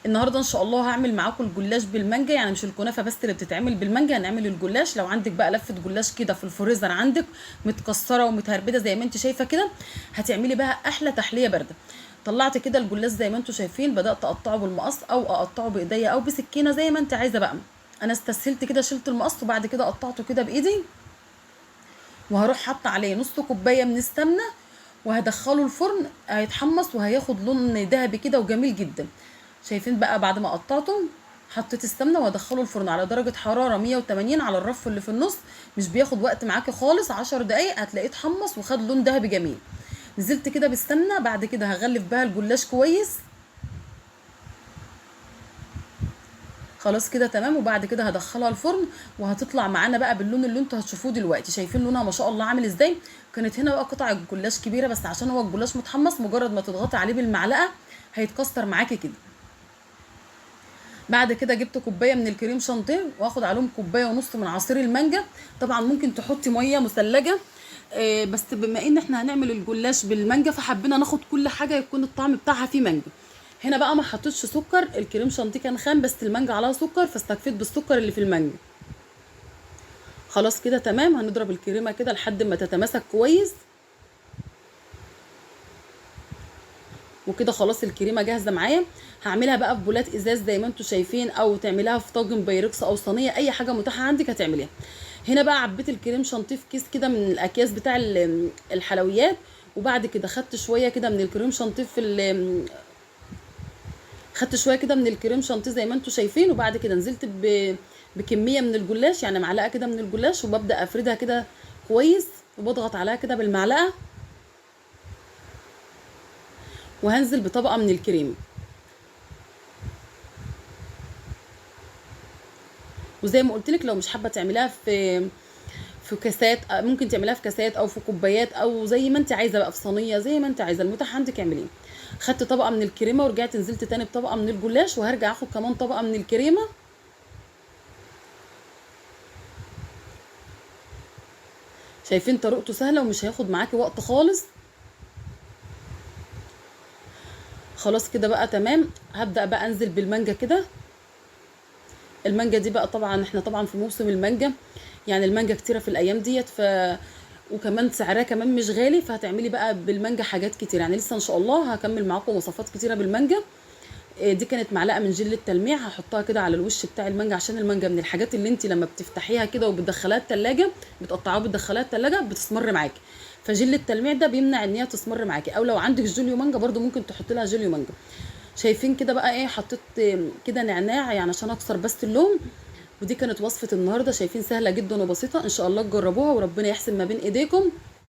النهارده ان شاء الله هعمل معاكم الجلاش بالمانجا، يعني مش الكنافه بس اللي بتتعمل بالمانجا، هنعمل الجلاش. لو عندك بقى لفه جلاش كده في الفريزر عندك متكسره ومتهربده زي ما انت شايفه كده، هتعملي بقى احلى تحلية باردة. طلعت كده الجلاش زي ما انتم شايفين، بدات اقطعه بالمقص او اقطعه بايديا او بسكينة زي ما انت عايزه بقى. انا استسهلت كده، شلت المقص وبعد كده قطعته كده بايدي، وهروح حاطه عليه نص كوباية من السمنة وهدخله الفرن، هيتحمص وهياخد لون ذهبي كده وجميل جدا. شايفين بقى بعد ما قطعته حطيت السمنة وهدخله الفرن على درجه حرارة 180 على الرف اللي في النص. مش بياخد وقت معاكي خالص، 10 دقايق هتلاقيه اتحمص وخد لون ذهبي جميل. نزلت كده بالسمنه، بعد كده هغلف بها الجلاش كويس. خلاص كده تمام. وبعد كده هدخلها الفرن وهتطلع معانا بقى باللون اللي انتوا هتشوفوه دلوقتي. شايفين لونها ما شاء الله عامل ازاي. كانت هنا بقى قطع الجلاش كبيرة، بس عشان هو الجلاش متحمص مجرد ما تضغطي عليه بالمعلقه هيتكسر معاكي كده. بعد كده جبت كوباية من الكريم شانتيه واخد عليهم كوباية ونص من عصير المانجا. طبعا ممكن تحطي مية مثلجه، بس بما ان احنا هنعمل الجلاش بالمانجا فحبينا ناخد كل حاجة يكون الطعم بتاعها فيه مانجا. هنا بقى ما حطيتش سكر، الكريم شانتيه كان خام بس المانجا عليها سكر، فاستكفيت بالسكر اللي في المانجا. خلاص كده تمام. هنضرب الكريمة كده لحد ما تتماسك كويس. وكده خلاص الكريمة جاهزة معايا. هعملها بقى في بولات ازاز زي ما انتم شايفين، او تعمليها في طاجن بايركس او صينية، اي حاجة متاحة عندك هتعمليها. هنا بقى عبيت الكريم شانتيه في كيس كده من الاكياس بتاع الحلويات، وبعد كده خدت شوية كده من الكريم شانتيه في خدت شوية كده من الكريم شانتيه زي ما انتم شايفين. وبعد كده نزلت بكمية من الجلاش، يعني معلقه كده من الجلاش، وببدا افردها كده كويس وبضغط عليها كده بالمعلقه، وهنزل بطبقه من الكريم. وزي ما قلت لك لو مش حابة تعمليها في كاسات، ممكن تعمليها في كاسات او في كوبايات او زي ما انت عايزه بقى، في صينية زي ما انت عايزه، المتاح عندك اعمليه. خدت طبقه من الكريمة ورجعت نزلت تاني بطبقه من الجلاش، وهرجع اخد كمان طبقه من الكريمة. شايفين طريقته سهلة ومش هياخد معاكي وقت خالص. خلاص كده بقى تمام. هبدأ بقى انزل بالمانجا كده. المانجا دي بقى طبعا احنا طبعا في موسم المانجا، يعني المانجا كتيرة في الايام ديت، وكمان سعرها كمان مش غالي، فهتعملي بقى بالمانجا حاجات كتير. يعني لسه ان شاء الله هكمل معاكم وصفات كتيرة بالمانجا. دي كانت معلقه من جل التلميع، هحطها كده على الوش بتاع المانجا، عشان المانجا من الحاجات اللي انت لما بتفتحيها كده وبتدخليها التلاجة، بتقطعيها وبتدخليها التلاجة بتسمر معاكي، فجل التلميع ده بيمنع ان هي تسمر معاكي. او لو عندك جوليو مانجا برده ممكن تحطي لها جوليو مانجا. شايفين كده بقى ايه، حطيت كده نعناع يعني عشان اكسر بس اللون. ودي كانت وصفه النهارده، شايفين سهلة جدا وبسيطة، ان شاء الله تجربوها وربنا يحسن ما بين ايديكم.